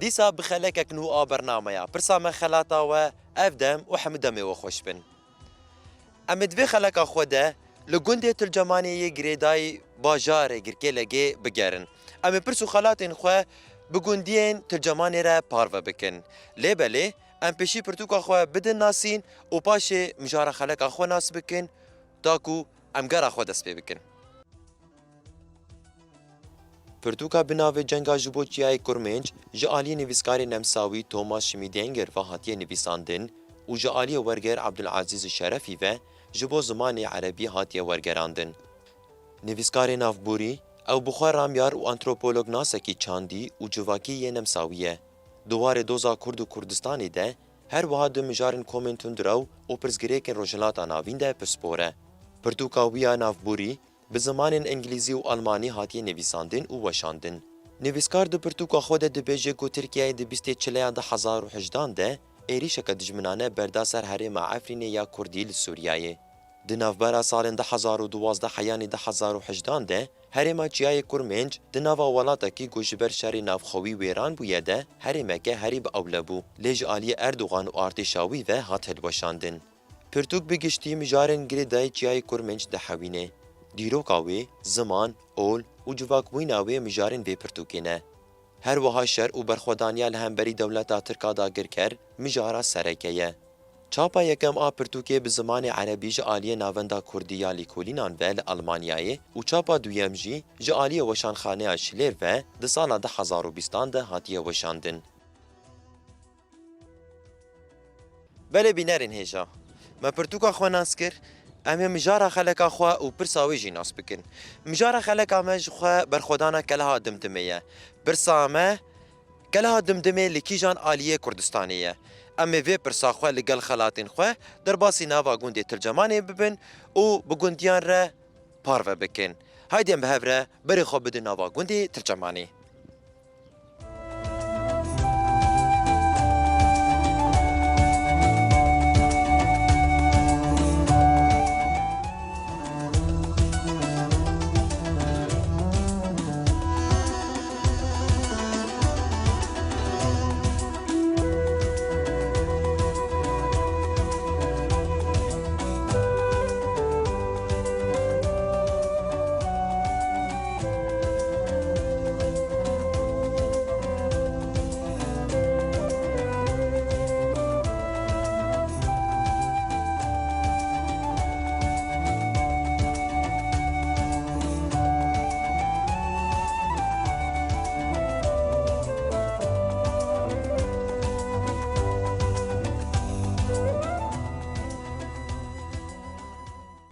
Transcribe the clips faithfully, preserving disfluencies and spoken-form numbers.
Dîsa bi xelekek nû a bernameya Pirsa Me Xelata we ev dem û hemû demê we xweş bin. Em ê di vê xeleka xwe de li gundê Tilcemanê yê girêdayî bajarê Girkêlegê bigerin. Em ê pirs û xelatên xwe bi gundiyên Tilcemanê re parve bikin. Lê belê, em pêşî pirtûka xwe bidin nasîn û paşê mijara xeleka xwe nas bikin, da ku em gera xwe dest pê bikin. Pirtûka bi navê Cenga ji bo Çiyayê Kurmênc ji aliyê nivîskarê nemsawî Thomas Schmidinger ve hatiye nivîsandin û ji aliyê werger Abdulazîz Şerefî ve ji bo zimanê erebî hatiye wergerandin. Nivîskarê navborî, ew bi xwe ramyar û antropolog nasekî çandî û civakî yê nemsawî ye. Di warê doza Kurd û Kurdistanê de her wiha di mijarên komên tundrew û pirsgirêkên Rojhilata Navîn de pispor e. Pirtûka wî ya navborî bi zimanên îngilîzî û almanî hatiye nivîsandin û weşandin. Nivîskar di pirtûka xwe de dibêje ku Tirkiyeyê di bîstê çileya du hezar û hejdan de êrîşeke dijminane berda ser herêma Efrînê ya Kurdî li Sûriyeyê. Di navbera salên du hezar û duwazdeh heyanî du hezar û hejdan de herêma Çiyayê Kurmênc di nava welatekî ku ji ber şerê navxwewî wêran bûye de herêmeke herî bi ewle bû, lê ji aliyê Erdogan û artêşa wî ve hat hilweşandin. Pirtûk bi giştî mijarên girêdayî Çiyayê Kurmênc dihewîne. Dîroka wê, ziman, ol û civakbûyîna wê mijarên vê pirtûkê ne. Her wiha şer û berxwedaniya li hemberî dewleta Tirk a dagirker mijara sereke ye. Çapa yekem a pirtûkê bi zimanê erebî ji aliyê Navenda Kurdî ya Lîkolînan ve li Almanyayê û çapa duyem jî ji aliyê Weşanxaneya Şilêr ve di sala du hezar û bîstan de hatiye weşandin. Belê bînerên hêja, me pirtûka xwe nas kir, em ê mijara xeleka xwe û pirsa wê jî nas bikin. Mijara xeleka me ji xwe berxwedana Keleha Dimdimê ye. Pirsa me, Keleha Dimdimê li kîjan aliyê Kurdistanê ye? Em ê vê pirsa xwe li gel xelatên xwe derbasî nava gundê Tilcemanê bibin û bi gundiyan re parve bikin. Haydê em bi hev re berê xwe bidin nava gundê Tilcemanê.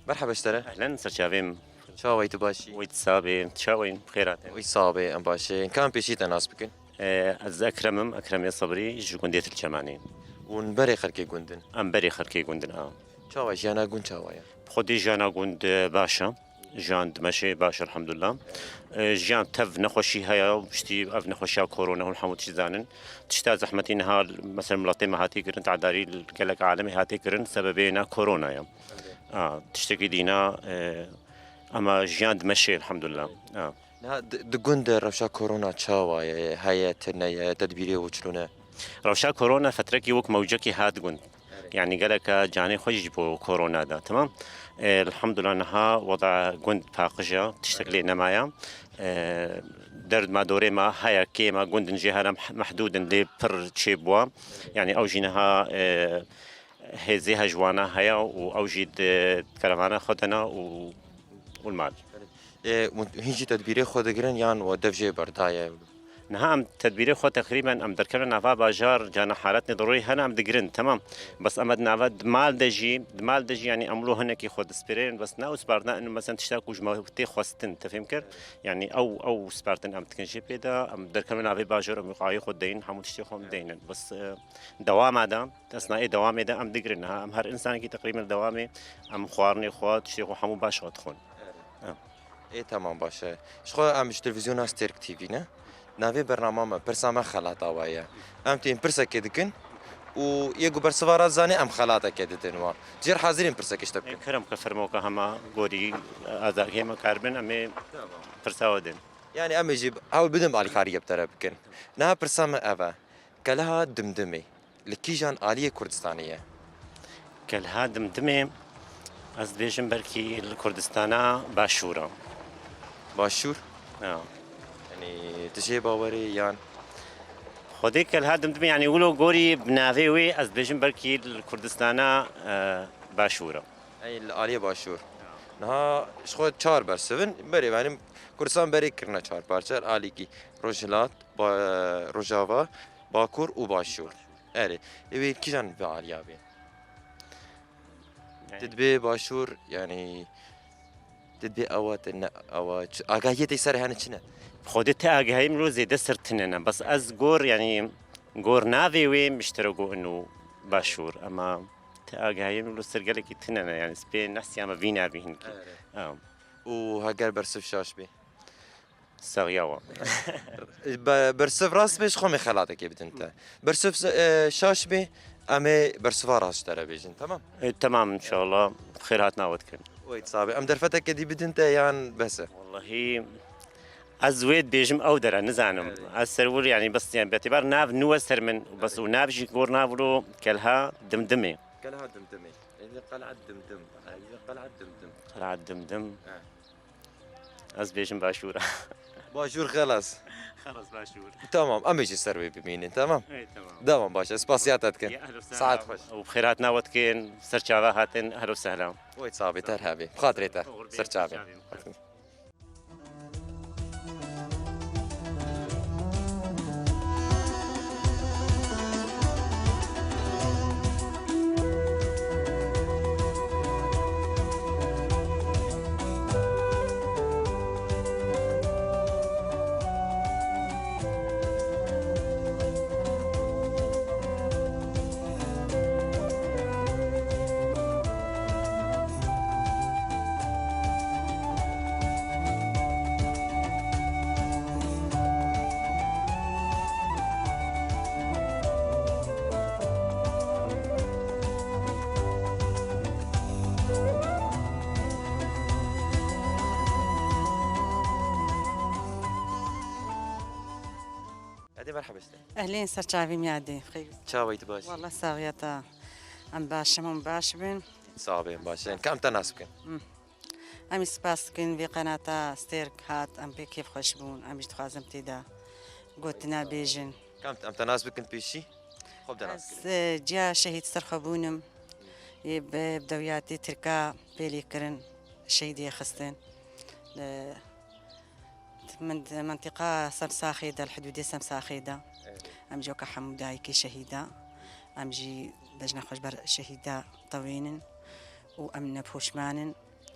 Merhaba ji te re. Ehlen, serçavêm. Çawa yî, tu baş î? Wî tu sabe, çawa yî? Xêr hatin. Wî sabe, em baş ê. Ka em pêşî te nas bikin? Ee, ez Ekrem im, Ekrem Yesabirî, ji gundê Tilçemanê. Hûn berê xelkê gund in? Em berê xelkê gund in, a. Çawa, jiyana gund çawa ye? Xwedê jiyana gund, e, baş e. Jiyan dimeşe baş, elhamdulillah. E, jiyan tev nexweşî heye, piştî ev nexweşiya korona, hûn hemû tişt zanin. Tişta zehmetî niha, mesela, miletê me hatî kirin, tedarî gelek alemê hatî kirin, sebebê na korona ye. A, tiştekî dîna, e, ama jiyan dimeşe, elhamdulillah. A. Niha di, di gund de rewşa korona çawa ye? Heye, tune ye, tedbîrê û çilo ne? Rewşa korona fetrekî wek mewcekî hat gund. Yanî geleka canê xwe jî ji bo korona da, temam. E, elhamdulillah niha weda gund paqij e, tiştek lê nemaye. E, derd ma dorê ma heye, kêm e, gundin jê hene meh-, mehdûd in, lê pir çêbûye. Yanî ew jî niha, e, hêzê hejwana heye û ew jî di kerevana xwe de ne û, û li mal. Ê, hûn hîn jî tedbîrê xwe digirin yan we dev jê berdaye? Niha em tedbîrê xwe teqrîben em derkevin nava bajar, cana haletnê derûrî hene em digirin, temam. Bes em di nava di mal de jî, di mal de jî, yanî em lo hinekî xwe dispêrên, bes ne ew sparna in, mesela tişta ku ji me tê xwestin, te fêm kir? Yanî ew, ew spartin em dikin jê pê de, em derkevin navê bajar, em wîqayê xwe deyin, hemû tiştê xwe em deynin. Bes, e, dewama de, esnayê dewamê de em digirin. Niha em her insanekî teqrîben dewamê em xwarinê xwe, tiştê xwe hemû baş xwe dixwin. Em. Ê, temam, baş e. Ji xwe em ji televîzyona Stêrk T V ne. Navê bernama me, pirsa me xelata we ye. Em tên pirsekê dikin û yê ku bersiva re zanê em xelatekê didin wan. Jêr hazirîn pirsekê ji te bikin. Ê, kerem ke fermoka hema gorî azakê me karbin, em ê pirsa we din. Yani em ê jî hewl bidin alîkariyê bi te re bikin. Niha pirsa min ev e. Keleha Dimdimê li kîjan aliyê Kurdistanê ye? Keleha Dimdimê, ez dibêjim belkî li Kurdistana Başûr e. Başûr? Ya. Yanî tu jê bawerî yan? Xwedê Keleha Dimdimê, yanî wilo gorî bi navê wê ez dibêjim belkî li Kurdistana, e, Başûr e. Ey li aliyê Başûr. Niha ji xwe çar bersiv in. Berê, yanî Kurdistan berê kirine çar parçe. Alîkî Rojhilat, Ba-, Rojava, Bakur û Başûr. Erê, ê wê kîjan bi aliya bê? Yani. Te dibê Başûr, yanî te dibê ewa te ne ewa. Ç-, agahiyê te ser hene çi ne? Xwedê te agahiyê min lo zêde ser tine ne. Bes ez gor, yanî gor navê wê miştere go inu Başûr. Ama te agahiyê min lo ser gelekî tine ne. Yanî spê nesiyame vî navî hinkî. Evet. Ha. Û heger bersiv şaş bê? Saxiya we. Be-, bersiv rast bê, ji xwe me xelatekê bidin te. Bersiv, e, şaş bê, em ê bersiva rast ji te re bêjin, temam? E, temam, inşallah. Xêr hatina we dikin. Wê sax bê. Em derfeteke dî bidin te yan bes e? Wallahî, ez wê dibêjim ew dere, nizanim. Evet. Ez ser wir, yanî, bes, yanî, betibar nav nû e ser min, bes û nav jî gor nav ro Kelha Dimdimê. Kelha Dimdimê. Ê, Qel'a Dimdim. Ê, Qel'a Dimdim. Qel'a Dimdim. He. Ez bêjim Başûr e. Başûr xelas. Xelas Başûr. Tamam, em ê jî ser wê bimînin, tamam? Ê, tamam. Devam baş, ez spasiya te dikim. Ya, ehlen we sehlen. Saet xweş. Û bi xêr hatina we dikin, ser çava hatin, ehlen we sehlen. Wê sax bê, ter hebê. Bi xatirê te. Oxir bê, ser çavê. Ser çavê. Edê merhaba işte. Ehlên ser çavî miyadê. Xeyr. Çavayî tu baş? Wallah saxiya te. Em baş in, hûn baş bin. Sax bin, baş in. Ka em te nas bikin? Hmm. Em ê spas dikin vê qenata Stêrk hat, em pê kêfxweş bûn, em jî dixwazin tê de gotina bêjin. Ka em, em te nas bikin pêşî? Xwe bi te nas kirin. Ez, e, ciya şehîd Serxwebûn im. Ê bi, bi dewiyatê Tirka pêlê kirin, şehîdê xistin. Li Min di mentiqa Semsaxê de, li hidûdê Semsaxê de. Evet. Em jî weke hemû dayikê şehîda. Em jî bejna xwe ji ber şehîda tewênin û em nepoşman in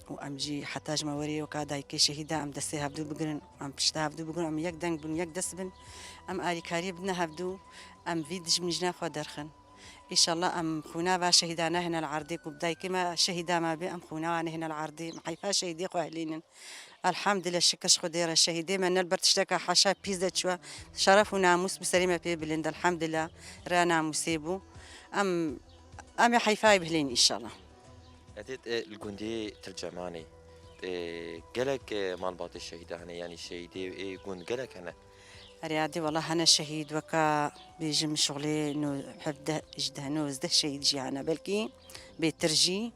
û em jî heta ji me werê weka dayikê şehîda em destê hevdû bigirin, em pişta hevdû bigirin, em yek deng bin, yek dest bin, em alîkariyê bidine hevdû, em vî dijminî ji nav xwe derxin. Înşallah em xûna va şehîda nehêne li erdê, ku bi dayikê me şehîda me bê, em xûna wa nehêne li erdê, em heyfa şehîdê xwe hilînin. Elhamdulillah, şikir ji Xwedê re, şehîdê me ne li ber tişteka haşa pîs de çûye. Şeref û namûs bi serê me pê bilind, elhamdulillah, rêya namûsê bû. Em, em ê heyfa wî bihilînin înşallah. Edê, e, li gundê Til Cemanê, e, gelek, e, malbatê şehîda hene, yanî şehîdê ê gund gelek hene? Erê, edê wela hene şehîd, weka bêjim şixulê nû, hevdeh, hejdeh, nozdeh şehîd jî hene, belkî bêtir jî.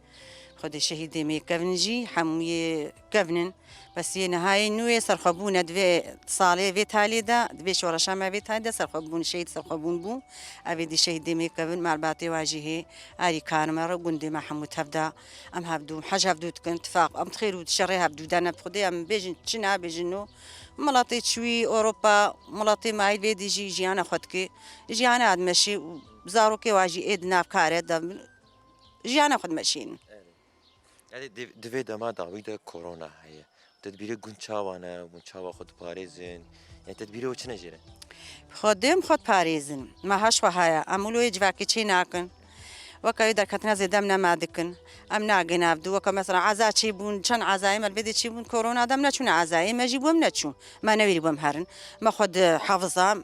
Xwedê şehîdê me kevin jî, hemûyê kevin in. Bes yê niha yê nû yê serxwebûn e, di vê salê vê talê de, di vê şoreşa me vê talê de serxwebûn, şehîd serxwebûn bû. Ev êdî şehîdê me kevin, malbatê wa jî hê, alîkarê me re, gundê me hemû tev de. Em hevdû, hej hevdû dikin, tifaq, em di xêr û di şerê hevdû de ne, bi Xwedê em bêjin çi nabêjin nû. Miletê çûyî Ewropa, miletê mayî vê dî jî jiyana xwe dike. Jiyana dimeşê û zarokê wa jî ê di nav karê de jiyana xwe dimeşînin. Erê. Erê, di, di vê dema dawî de korona heye. Tedbîrê gund çawa ne? Hûn çawa xwe diparêzin? Yanî tedbîrê we çi ne jê re? Xwe dêm xwe diparêzin. Me heş xwe heye. Em wilo yê civakê çê nakin. Weke wê derketina zêde em nema dikin. Em nagin hevdû. Weke mesela eza çê bûn, çend ezayê me li vê dê çê bûn, korona de em neçûne ezayê, me jî bû em neçûn. Me newêrî bû em herin. Me xwe di hefiza,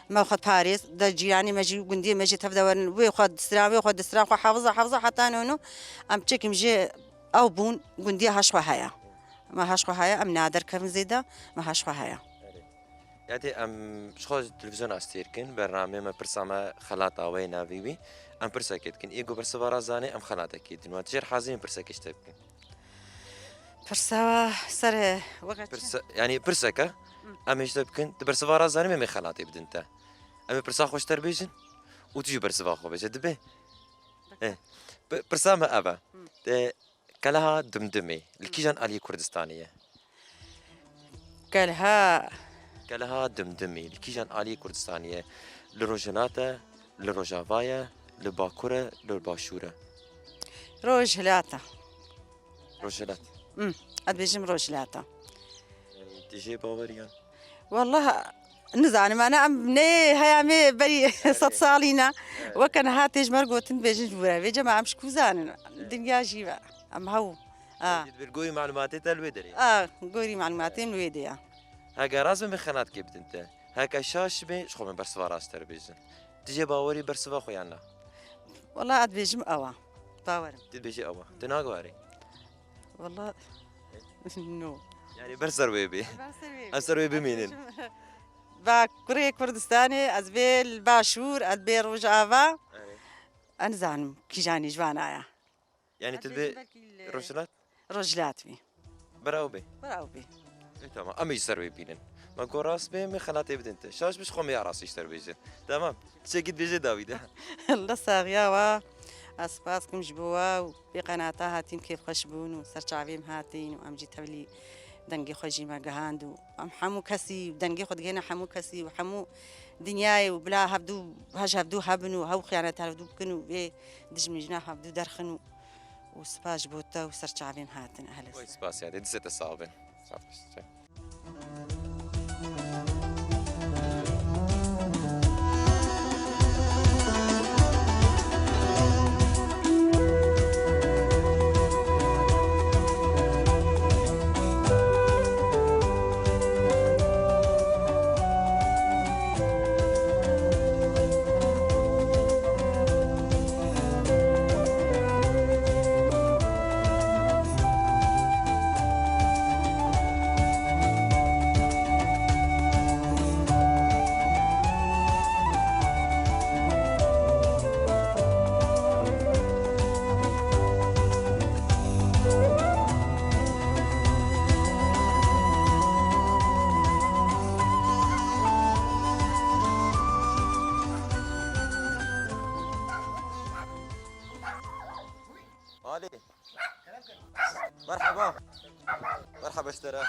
me xwe parêz, de cîranê me jî, gundiyê me jî tev de werin. Wê xwe distira, wê xwe distira, xwe hefiza, hefiza heta nono. Em çekim jê ew bûn, gundiya heş xwe heye. Me heş xwe heye, em naderkevin zêde, me heş xwe heye. Yadê em ji xwe televîzyona Astêrk in, bernameyê me pirsa me xelata wê navê wî. Em pirsekê dikin. Ê ku bersiva re zanê, em xelatekê din. Wan tijêr hazirîn pirsekê ji te bikin. Pirsa ser weke çi? Pirsa, yanî pirseke, em ê ji te bikin. Tu bersiva re zanî, em ê xelatê bidin te. Em ê pirsa xwe ji te re bêjin û tu jî bersiva xwe bêje. Dibe? Ê, pi-, pirsa me ev e. Hı. Te Keleha Dimdimê li kîjan aliyê Kurdistanê ye? Keleha. Keleha Dimdimê li kîjan aliyê Kurdistanê ye? Li Rojhilat e, li Rojava ye, li Bakur e, li Başûr e? Rojhilat e. Rojhilat. Hmm, ez dibêjim Rojhilat e. Yanî tu jê bawerî yan? Wallah, nizanim, ana em ne heyamê berî sed salî ne. Evet. Weke niha tê ji me re gotin bêjin ji bo re. Vê cem em ji ku zanin? Evet. Dinya jî ve. Em hew. A. Yanî tu dibir gorî malûmatê te li wê derê ye? A, gorî malûmatê min wê de ye. Heke rast be, min xelat kê bidin te. Heke şaş be, ji xwe min bersiva rast te re bêjin. Tu jê bawerî bersiva xwe yan na? Wallah, ez dibêjim ew e. Bawer im. Tu dibêjî ew e. Tu naguherî? Wallah, no. Yanî ber ser wê bê. Ber ser wê bê. Em ser wê bimînin. Bakurê Kurdistanê, ez bê li Başûr, ez bê Rojava. Evet. Ez nizanim kîjanî ji vana ye. Yanî tu dibê Rojhilat? Rojhilat bî. Bira ew bê. Bira ew bê. E, tamam. Em ê ji ser wê bînin. Me got rast bê, min xelatê bidin te. Şaş bî, ji xwe min ya rastî ji te re bêjin. Tamam. Çekî dibêje dawî de. Allah saxiya wa. Ez spas kim ji bo wa û vê qenata hatîm kêfxweş bûn û ser çavêm hatîn û em jî tevlî dengê xwe jî me gihand û em hemû kesî dengê xwe digihîne hemû kesî û hemû dinyayê û bila hevdû, hej hevdû hebin û hew xiyanet hevdû bikin û vê dijminîna hevdû derxin û, û spas ji bo te û ser çavêm hatin. Ehlis. Oy, spas ya, dê dizê te sax bin. Sax bin. Ali. Merhaba. Merhaba ji te re.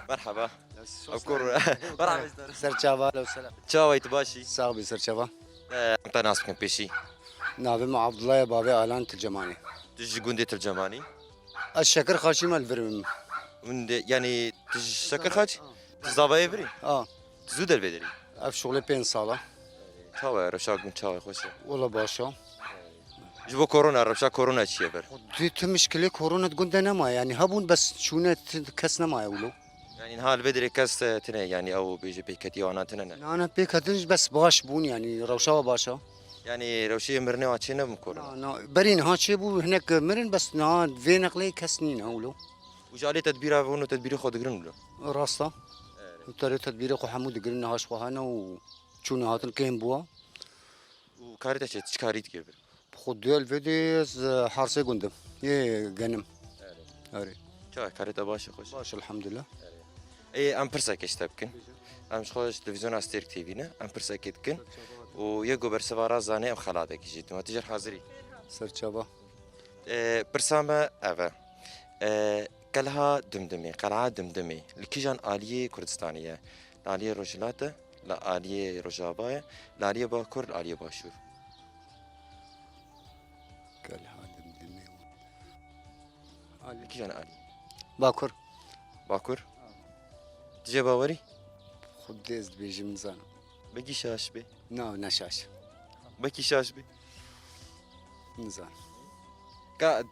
Merhaba. Ev kor. Merhaba ji te re. Serçava, alo, selam. Çawa yî, tu baş î? Sax bî, serçava. Em te nas bikin pêşî. Navê min Abdullah ye, bavê Alan Tilcemanî. Tu ji gundê Tilcemanî? Ez Şekirxaçî me li vir im. Hûn de, yanî tu ji Şekirxaç? Tu zavayê vir î? A. Tu zû dervê derî? Ev şuxlê pênc sala. Çawa ye, rewşa gund çawa ye, xweş e? Wela baş e. Ji bo korona, rewşa korona çi ye ber? Dê tu mişkilê korona di gund de nemaye, yanî hebûn bes çûne ti-, kes nemaye wilo. Yanî niha li vê derê kes, e, tine, yanî ew bêje pêketî wana tine ne? Na, na, pêketin jî bes baş bûn, yanî rewşa we baş e. Yanî rewşê mirinê wan çê nebûn korona? Na, na, berî niha çêbû hinek mirin, bes niha vê neqlê kes nîne wilo. Û ji alî tedbîra hûn û tedbîrê xwe digirin wilo? Rast e. Evet. Û terê tedbîrê xwe hemû digirin, niha ji xwe hene û çûne hatin kêm bû. Û karê te çi, çi karî dikir vir? Xwe duyel vê dê ez, e, harsê gund im. Yê genim. Erê. Erê. Çawa, karê te baş e, xweş e? Baş, elhamdülillah. Erê. Ê, em pirsekê ji te bikin. Em ji xwe ji televîzyona Stêrk T V ne. Em pirsekê dikin. Û yê ku bersiva rast zanê, em xelatekî jê didin. Tu jê re hazir î? Serçava. Ê, pirsa me ev e. Ê, Qelha Dimdimê, Qel'a Dimdimê li kîjan aliyê Kurdistanê ye? Li aliyê Rojhilat e, li aliyê Rojava ye, li aliyê Bakur, li aliyê Başûr? Qelha Dimdimê. Li kîjan aliyê? Bakur. Bakur? Tu jê bawerî? Xwedê ez dibêjim, nizanim. Belkî şaş be. Na, ne şaş. Belkî şaş be. Nizanim. Ka,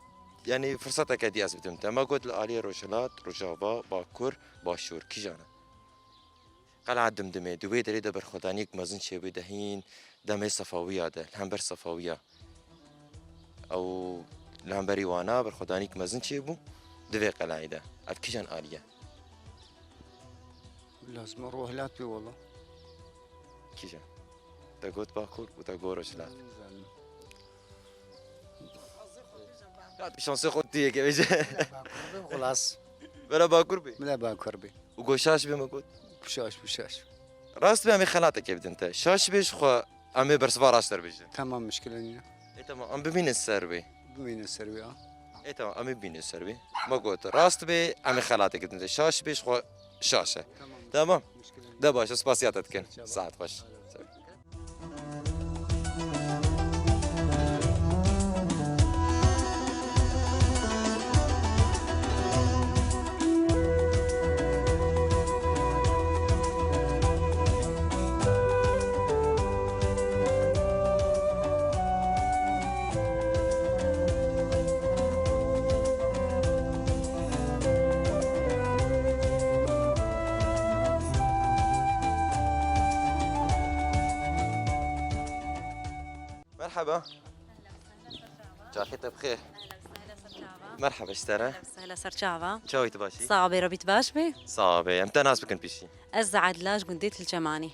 yanî firseteke dî ez bidim te. Me got li aliyê Rojhilat, Rojava, Bakur, Başûr. Kîjan e? Qel'a Dimdimê, di wê derê de berxwedaniyek mezin çêbû, di hîn demê Sefawiya de, li hember Sefawiya. Ew li hemberî wana berxwedaniyek mezin çêbû, di vê qelayê de. Ev kîjan alî ye? Lazim e Rojhilat bê wala. Kîjan? Te got Bakur û te got Rojhilat. Nizanim. Ya tu şansê xwe tu yeke bêje. Bila Bakur bê, xilas. Bila Bakur bê. Bila Bakur bê. Û got şaş bê me got. Şaş bê, şaş. Rast bê em ê xelatekê bidin te. Şaş bê ji xwe em ê bersiva raşt derbêjin. Tamam, muşkile niye. Ê tamam, em bimînin ser wê. Bimînin ser wê, ha. Ê tamam, em ê bimînin ser wê. Me got rast bê, em ê xelatekê bidin te. Şaş bê ji xwe şaş e. Tamam. Tamam. Muşkile niye. De baş, spasiya te dikin. Saet baş. Merhaba. Çaxê te bi xêr. Merhaba ji te re. Sehla ser çava. Çawa yî tu baş î? Sax bê, Rebî tu baş bî? Sax bê. Em te nas bikin piştî. Ez Adila ji gundê Tilçemanî.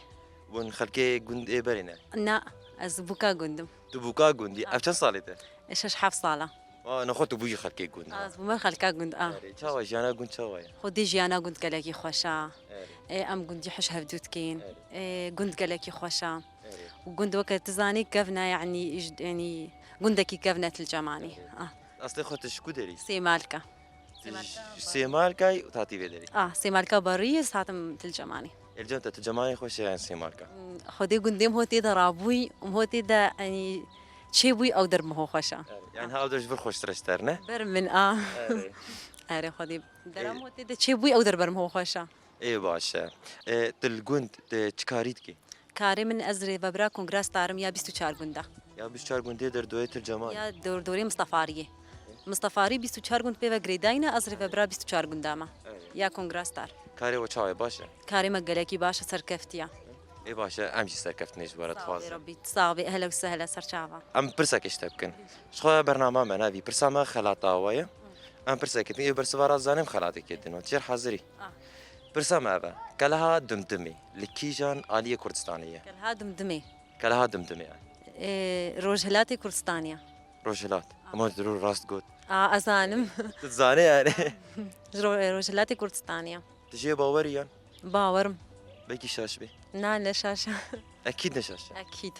Hûn xelkê gundê berê ne? Na, ez Bûka gund im. Tu Bûka gund î. Ha. Ev çend salê te? E, şeş heft sala. Aa, nexwe tu bûyî xelkê gund, ha? Ez bûme xelka gund, a. Erê, çawa jiyana gund çawa ye? Xwedî jiyana gund gelekî xweş a. Erê. E, em gundî hiş hevdû dikên. Erê. E, gund gelekî xweş a. Erê. Û gund weke tu zanî kevn e, yanî, ij-, yanî gundekî kevn e Tilçemanî. Erê. Ah. Aslê xwe tu ji ku derî? Sêmalka. Tu ji Sêmalkayî û hatî vê derî? Ah, Sêmalka berî, ez hatim Tilçemanî. Ê li cem te Tilçemanî xweş e yan Sêmalka? Hmm, Xwedê gundê min ho tê de rabûyî, min ho tê de, yanî, çêbûyî, ew der min ho xweş a. Erê. Yani ha ew der ji vir xweştir e ji te re, ne? Ber min a. Erê. Erê Xwedê. Dera min ho tê de çêbûyî, ew der ber min ho xweş a. Ê baş e. E, tu li gund, tu çi karî dikî? Karê min, ez rêvebira kongra star im ya bîst û çar gunda. Ya bîst û çar gundê der doyê Tilceman? Ya dor-, dorê Mistefariyê. Mistefarî bîst û çar gund pê ve girêdayî ne, ez rêvebira bîst û çar gunda me. Evet. Ya kongra star. Karê we çawa ye, baş e? Karê me gelekî baş e, serkeftiye. Ê baş e, em jî serkeftinê ji we re dixwazin. Sax bê Rebî, sax bê, ehla û sehla ser çava. Em pirsekê ji te bikin. Ji xwe bernama me navî pirsa me xelata we ye. Em pirsekê din, ê bersiva re zanim xelatê kê din. Tijêr hazirî. Ah. Pirsa me ev e. Keleha Dimdimê li kîjan aliyê Kurdistanê ye? Keleha Dimdimê. Keleha Dimdimê ye. Ê, Rojhilatê Kurdistanê ye. Rojhilat. Ah. Ama tu rast got. A, ez zanim. Tu zanî yani. Ji Ro-, Rojhilatê Kurdistanê ye. Tu jê bawer î yan? Bawer im. Belkî şaş bî. Na, ne şaş e. Ekîd ne şaş e. Ekîd.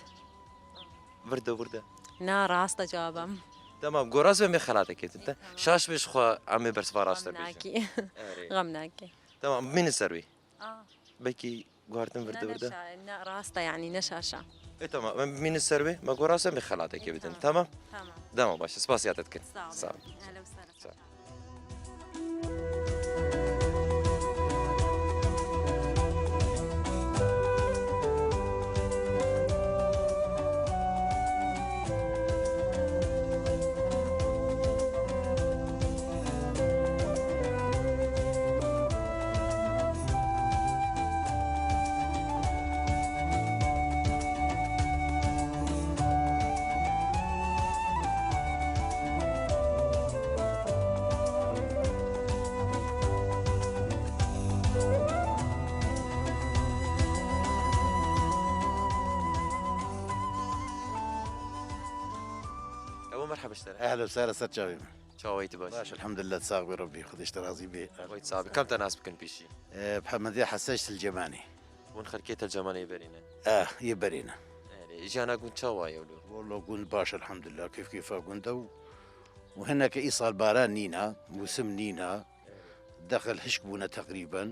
Vir de, vir de. Na, rast e cewaba min. Tamam, go rast be, em ê xelatê kê din te. Tamam. Şaş bê ji xwe, em ê bersiva raşt te bêjin. Xem nakî. Erê. Xem nakî. Tamam, bimînin ser wî. Aa. Belkî guhartin vir de, vir de. Ne, ne şa-, ne, rast e yani, ne şaş e. E, tamam, em bimînin ser wî, me go rast e, em ê xelatekê bidin. Tamam. Tamam. Tamam. Dema baş, spasiya te dikin. Sağ ol. Sağ ol. Ehlen ve sehlen. Sağ ol. Ewa, merhaba ji te re. Ehlen, sere ser çavê min. Çawa yî tu baş? Baş, elhamdülillah, sax bî Rebbî, Xwedê ji te razî bî. Wayt sax bî. Kam te nas bikin pêşî? E, Mehemedê Hesen ji Tilcemanê. Hûn xelkê Tilcemanê yê berê ne? Eh, yê berê ne. Erê, jiyana gund çawa ye wilo? Wilo gund baş, elhamdülillah, kêf kêfa gund e û, û hineke îsal baran nîne, mûsim nîne, dexil hişk bûne teqrîben.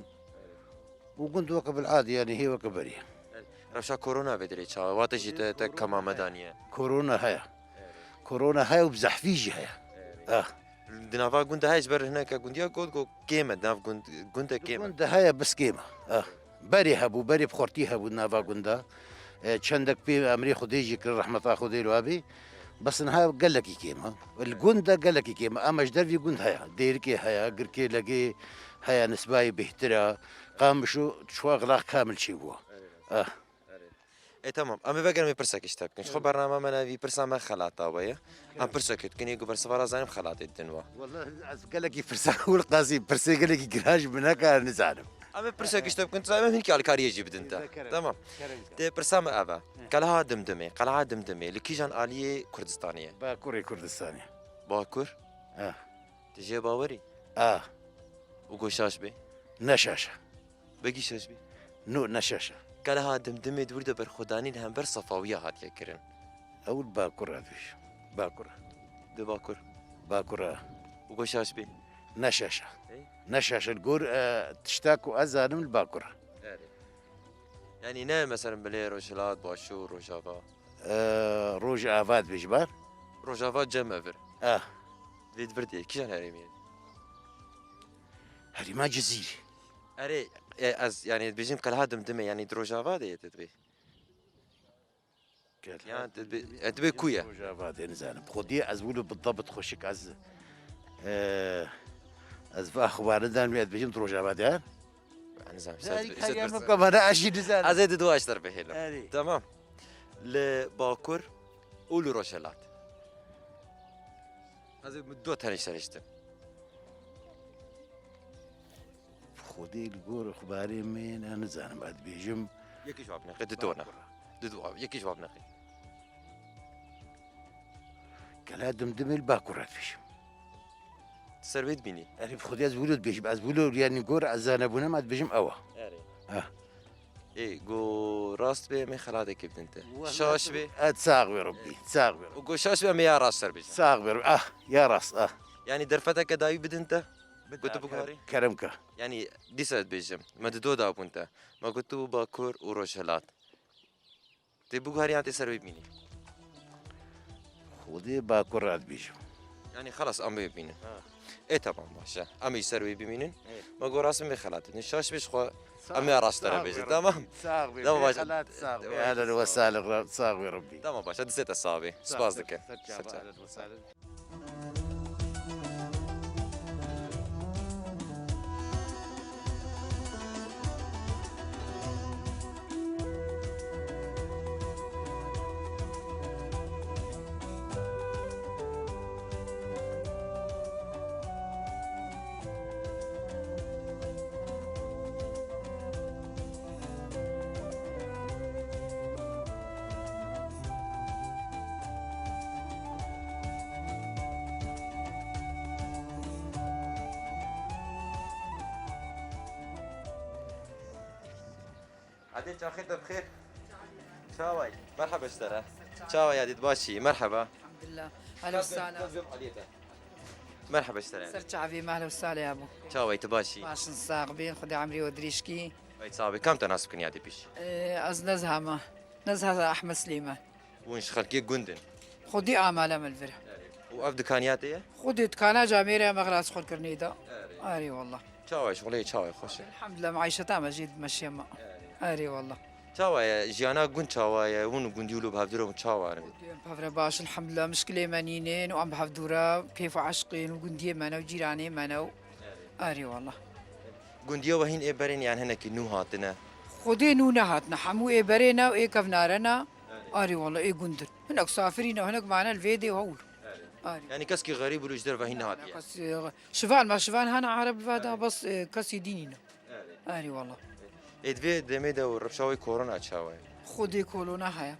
Û gund weke bil'adî, yanî hê weke berê. Rewşa korona vê derê çawa? Wate jî te, te kema me daniye. Korona heye. Korona heye û bi zehfî jî heye. Ah. Di nava gund de heye, ji ber hineke gundiya got, got kêm e, di nav gund, gund de kêm e. Gund de heye, bes kêm e. Ah. Berê hebû, berê bi xurtî hebû di nava gund de. E, çendek pê emrê Xwedê jî kir, rehmeta Xwedê li we bê. Bes niha gelekî kêm e. Li gund de gelekî kêm e. Ama ji dervî gund heye. Dêrikê heye, girkê legê heye, nisbayê bêhtir e. Qamişo çwa xilaq kamil çêbû. Ah. Erê. E, tamam. Em ê vegerin, em ê pirsekê ji te bikin. Ji xwe bernama me navî pirsa me xelata we ye. Em pirsekê dikin, yê ku bersiva re zanim xelatê didin we. Wele ez gelekî pirsa, wil qasî pirsê gelekî giran ji min neke, nizanim. Em ê pirsek ji te bikin, tu em hinkî alîkariyê jî bidin te. Kerem. Tamam. Kerem. Tê pirsa me ev e. Qeleha Dimdimê, Qeleha Dimdimê li kîjan aliyê Kurdistanê ye? Bakurê Kurdistanê. Bakur? Ah. Tu jê bawerî? Ah. Û go şaş bê? Ne şaş e. Begî şaş bê? No, ne şaş e. Qeleha Dimdimê di wir de berxwedanî li hember Sefawiya hatiye kirin. Ew li Bakur e dibêjim. Bakur e. Di Bakur. Bakur e. Û go şaş bê? Ne şaş e. Ey? Ne şaş e. Li gor, e, tişta ku ez zanim li Bakur e. Erê. Yanî ne mesela Milê Rojhilat, Başûr, Rojava? E, Rojava dibêjim, ha? Rojava cem e vir. Ah. Vê di vir de kîjan herêmî ye? Herêma Cizîrê. Erê, e, ez, yanî, dibêjim Qeleha Dimdimê, yanî di Rojava de ye, te dibê. Qeleha Ya, te dibê, Dimdimê e, dibê ku ye? Rojava de, nizanim. Xwedî ez wilo bi dabit xweşik ez, e, ez va xibaridan wê dibêjim di Rojava de. Nizanim, Erê, sen, kariyer sen, min kamera ez jî nizanim. Ez ê di dua ji te re bihêlim. Erê. Tamam. Li Bakur û li Rojhilat. Ez ê min du tenê ji te re hiştim. Xwedê li gor xwarê min, ez nizanim, ez dibêjim. Yekî cewab neqe, di dona. Di dua, yekî cewab neqe. Qeleha Dimdimê li Bakur e dibêjim. Ser wê dibînî? Erê, bi Xwedê ez wilo dibêjim. Ez wilo, yanî gor ez zanebûne me dibêjim ew e. Erê. Ha. Ê, go rast bê, em ê xelateke bidin te. Wela Şaş bê. Et sax bê Rebbî, sax bê Rebbî. Û go şaş bê, em ê ya rast ser bêjin. Sax bê Rebbî. Ah, ya rast, ah. Yanî derfeteke dawî bidin te? Bidin, Gotu biguherî? Kerem ke. Yanî dîsa dibêjim. Me di do dabûn te. Me gotu Bakur û Rojhilat. Tê biguherî yan tê ser wê bimînî? Xwedê Bakur re dibêjim. Yanî xelas, em wê bimînin. Ha. Ê, temam, baş e. Em ê ji ser wê bimînin. Ê. Me got rast min vê xelat didin. Şaş bê ji xwe, Sağ em ê rast te re bêjin, tamam? Sağ bê. Tamam, baş e. Xelat sağ bê. Ehlen ve sahlen, sağ bê Rebbî. Tamam, baş e. Dîsa te sağ bê. Spas dikim. Ser çava, ehlen ve sahlen. Edê, çaxê te bi xêr. Çaway? Merhaba ji te re. Çaway Edê, tu baş î? Merhaba. Elhamdulillah. Ehlen ve sahlen. Merhaba ji te re. Ser çavê me, ehlen ve sahlen ya bo. Çaway, tu baş î? Baş in, sax bin. Xwedê emrê we dirêj kî. Ay, sax bî. Kam te nas bikin Edê pêş? Ee, ez Nezha me. Nezha Ahmed Silêman. Hûn ji xelkê gund in? Xwedê amale me li vir. Û ev dikaniya te ye? Xwedê dikana camêrê me xelas xwe kirinê de. Erê. Erê wallah. Çawa ye, şixulê çawa ye, xweş e? Elhamdulillah, meîşeta me jê dimeşe me. Erê. Erê wallah. Çawa ye, jiyana gund çawa ye? Hûn gundî wilo bi hevdû re hûn çawa in? Gundî em bi hev re baş, elhamdulillah, mişkilê me nînin û em bi hevdû re keyf û eşqê û gundiyê me ne û cîranê me ne û. Erê. Erê wallah. Gundiya we hîn ê berê ne yan hinekî nû hatine? Xwedê nû nehatine. Hemû ê berê ne û ê kevnare ne. Erê. Erê wallah, ê gund in. Hinek safirî ne, hinek mane li vê dê hewl. Erê. Erê. Yanî keskî xerîb û li ji derve hîn nehatiye? Kes, e, şivan me, şivan hene Ereb li veda, bes, e, kesî dî nîne. Erê. Erê wallah. Ê, di vê demê de û rewşa wê korona çawa ye? Xwedê korona heye. Erê.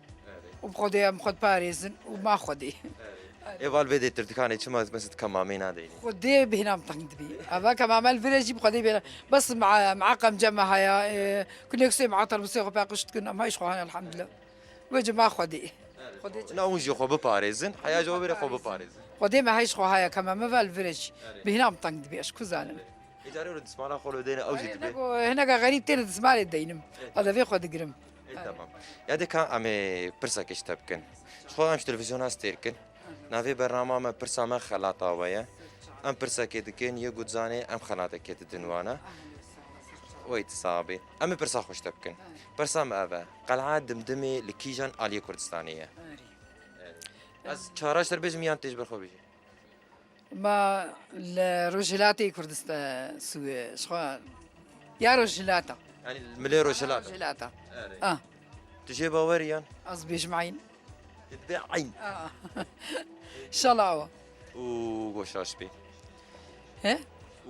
Û bi Xwedê em xwe diparêzin û ma Xwedê. Erê. Ê, val vê dê tirdikanê çima mesela kemamê nadeyî? Xwedê bêhna min teng dibî. Eva kemame li vir e jî bi Xwedê bêhna. Bes ma, ma qemce me haya, e, kuneksê ma terbisê xwe paqij dikin, em hay ji xwe hene elhamdulillah. Wê cima Xwedê. Xwedê Na hûn jî xwe biparêzin, heya ji we bêre xwe biparêzin. Xwedê me hay ji xwe haya, kemame ve li vir e jî. Erê. Bêhna min teng dibî, ez ku zanim. Ê, carê wilo dismala xwe lo dêne, ew jî Erê, dibê. Hinek, hinek xerîb têne dismalê deynim. Ê. Ez ê vê xwe digirim. Ê, tamam. Ya dê ka em ê pirsekê ji te bikin. Ji xwe em ji televîzyona stêr kin. Navê bernama me pirsa me xelata we ye. Em pirsekê dikin, yê ku dizanê em xelatekê didin wana. Wey ti sax bî. Em ê pirsa xwe ji te bikin. Pirsa me ev e. Qel'a Dimdimê li kîjan aliyê Kurdistanê ye? Ez çara ji te re bêjim yan tê ji ber xwe bêjî? Ma li Rojhilatê Kurdistan, Sûriyê, ji xwe ya Rojhilata. Yanî milê Rojhilata. Rojhilata. Erê. Ah. Tu jê bawer î yan? Ez bêjim eyn. Dibê eyn. Ah. Şala awa. Û go şaş bî. He?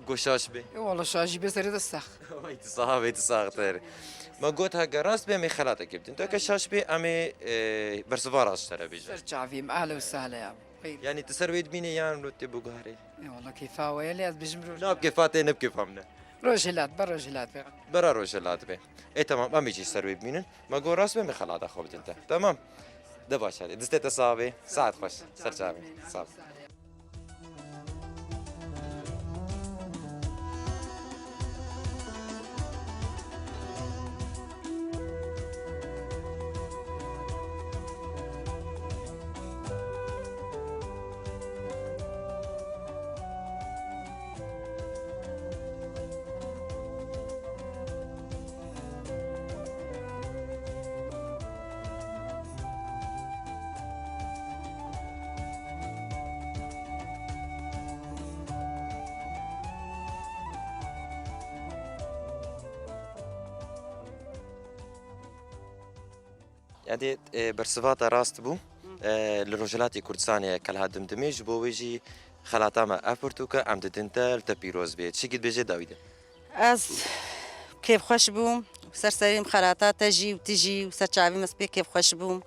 Go şaş bê. E, wala şaş jî bê, serê te sax. Wey tu sax bê, tu saxtir. Me got heke rast bê em ê xelatekê bidin. Tu heke şaş bê em ê, e, bersiva rast ji te re bêjin. Ser çavî me, ehlen û sehlen ya. Xeyr. Yanî tu ser wê dibînî yan lo tê biguherî? E, wala kêfa we ye, lê ez bêjim roj. Na bi kêfa te ne bi kêfa min e. Rojhilat be, rojhilat be. Bera rojhilat be. E tamam, em ê jî ser wê bimînin. Me got rast be em ê xelata xwe bidin te. Tamam. De baş e. Destê te sax be. Saet xweş. Ser çavê. Sağ ol. Yadê, e, bersiva te rast bû. E, li Rojhilatê Kurdistanê ye Keleha Dimdimê, ji bo wê jî xelata me ev pirtûk e, em didin te, li te pîroz bê. Çikî dibêje dawî de. Ez kêfxweş bûm, ser serê min xelata te jî û tu jî û ser çavê min ez pê kêfxweş bûm.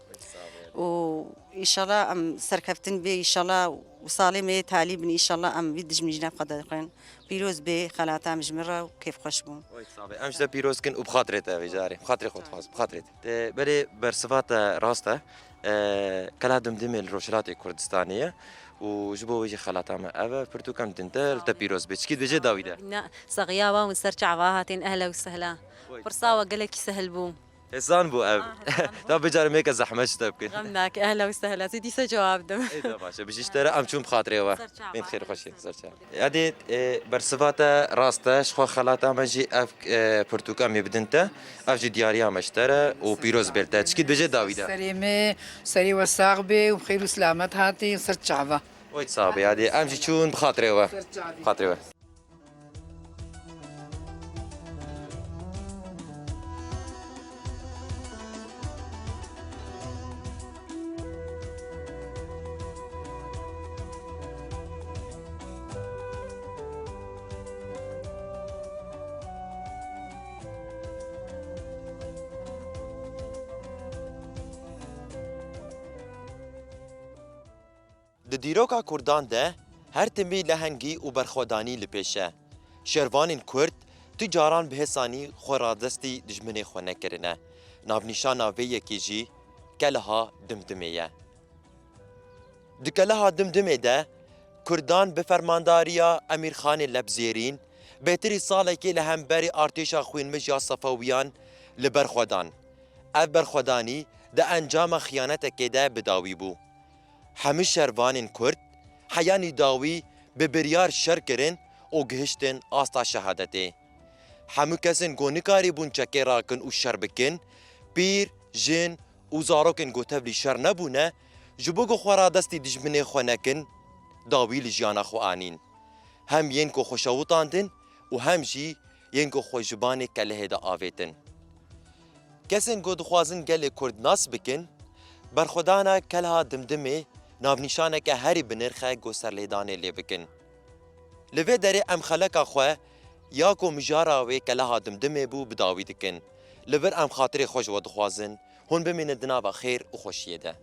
Û îşallah em serkeftin bê, îşallah û salê me yê talî bin, îşallah em vî dijminî ji nav xwe derxin. Pîroz bê xelata min ji min re û kêfxweş bûm. Oy, sax be. Em ji te pîroz kin û bi xatirê te vê carê. Bi xatirê xwe dixwazim, bi xatirê te. Te belê bersiva te rast e. E, Keleha Dimdimê li Rojhilatê Kurdistanê ye û ji bo wê jî xelata me ev e, pirtûk em didin te, li te pîroz bê. Çikî dibêje dawî de. Ne, saxiya we û ser çava hatin, ehlen û sehlen. Oy, pirsa we gelekî sehil bû. Hêsan bû ev. Ah, hêsan bû. Ta bicarê mêke zehmet ji te bikin. Xem nake, ehlen û sehlen. Zî dîsa cewab dim. Ê, de baş e. Bijî ji te re em çûn bi xatirê we. Ser çava. Bên xêr xweşî. Ser çava. Yadê, e, bersiva te rast e. Ji xwe xelata me jî ev, e, pirtûka em ê bidin te. Ev jî diyariya me ji te re û pîroz bê li te. Çikî dibêje dawî de. Serê me, serê we sax bê û bi xêr û selamet hatî ser çava. Oy sax bê, yadê. Em jî çûn bi xatirê we. Ser çavê. Bi xatirê we. Di dîroka Kurdan de her timî lehengî û berxwedanî li pêş e. Şervanên Kurd tu caran bi hêsanî xwe radestî dijminê xwe nekirine. Navnîşana vê yekê jî Keleha Dimdimê ye. Di Keleha Dimdimê de Kurdan bi fermandariya Emîrxanê Lebzêrîn bêtirî salekê li hemberî artêşa xwînmij ya Sefewiyan li ber xwe dan. Ev berxwedanî di encama xiyanetekê de bi dawî bû. Hemû şervanên Kurd heyanî dawî bi biryar şer kirin û gihiştin asta şehadetê. Hemû kesên ku nikarîbûn çekê rakin û şer bikin, pîr, jin û zarokên ku tevlî şer nebûne, ji bo ku xwe radestî dijminê xwe nekin, dawî li jiyana xwe anîn. Hem yên ku xwe şewitandin û hem jî yên ku xwe ji banê kelehê de avêtin. Kesên ku dixwazin gelê Kurd nas bikin, berxwedana Keleha Dimdimê navnîşaneke herî bi nirx e ku serlêdanê lê bikin. Li vê derê em xeleka xwe ya ku mijara wê Keleha Dimdimê bû bi dawî dikin. Li vir em xatirê xwe ji we dixwazin, hûn bimînin di nava xêr û xweşiyê de.